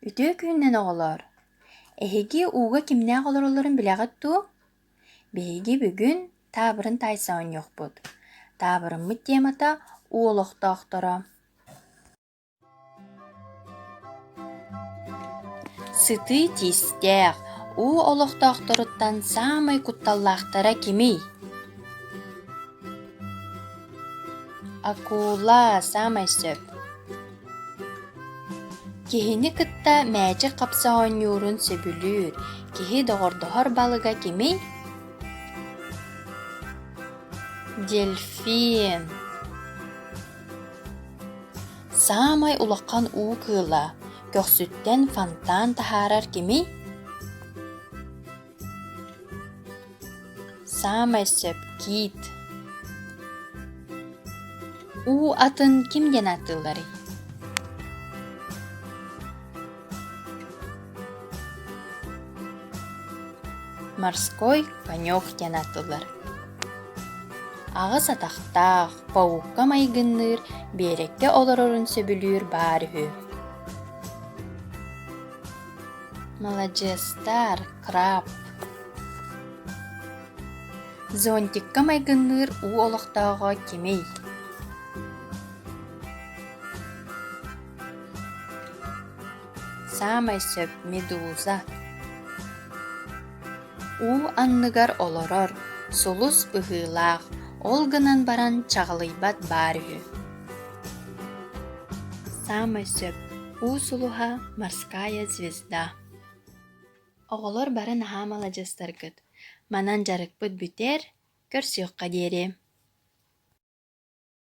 Үтүө күнүнэн оҕолоор! Эһиги ууга кимнээх олороллорун билэҕит дуо? Биһиги бүгүн таабырын таайса оонньуохпут. Таабырыммыт темата уу олохтоохторо. Сытыы тиистээх, уу олохтоохторуттан саамай кутталлаахтара кимий? Акула саамай сөп. Киһини кытта мээчик хапса оонньуурун сөбүлүүр, киһи доҕордоһор балыга кимий? Дельфин. Саамай улахан уу кыыла, көхсүттэн фонтан таһаарар кимий? Саамай сөп киит. Уу атын ким диэн ааттыылларый? Морской конек диэн ааттыыллар. Аҕыс атахтаах, паукка майгынныыр, биэрэккэ олорорун сөбүлүүр баар үһү. Маладьыастар, краб. Зонтикка майгынныыр уу олохтооҕо кимий? Саамай сөп медуза. Уу анныгар олорор, сулус быһыылаах, ол гынан баран чаҕылыйбат баар үһү. Саамай сөп уу сулуһа морская звезда. Оҕолор бары наһаа маладьыастаргыт. Манан дьарыкпыт бүтэр, көрсүөххэ диэри.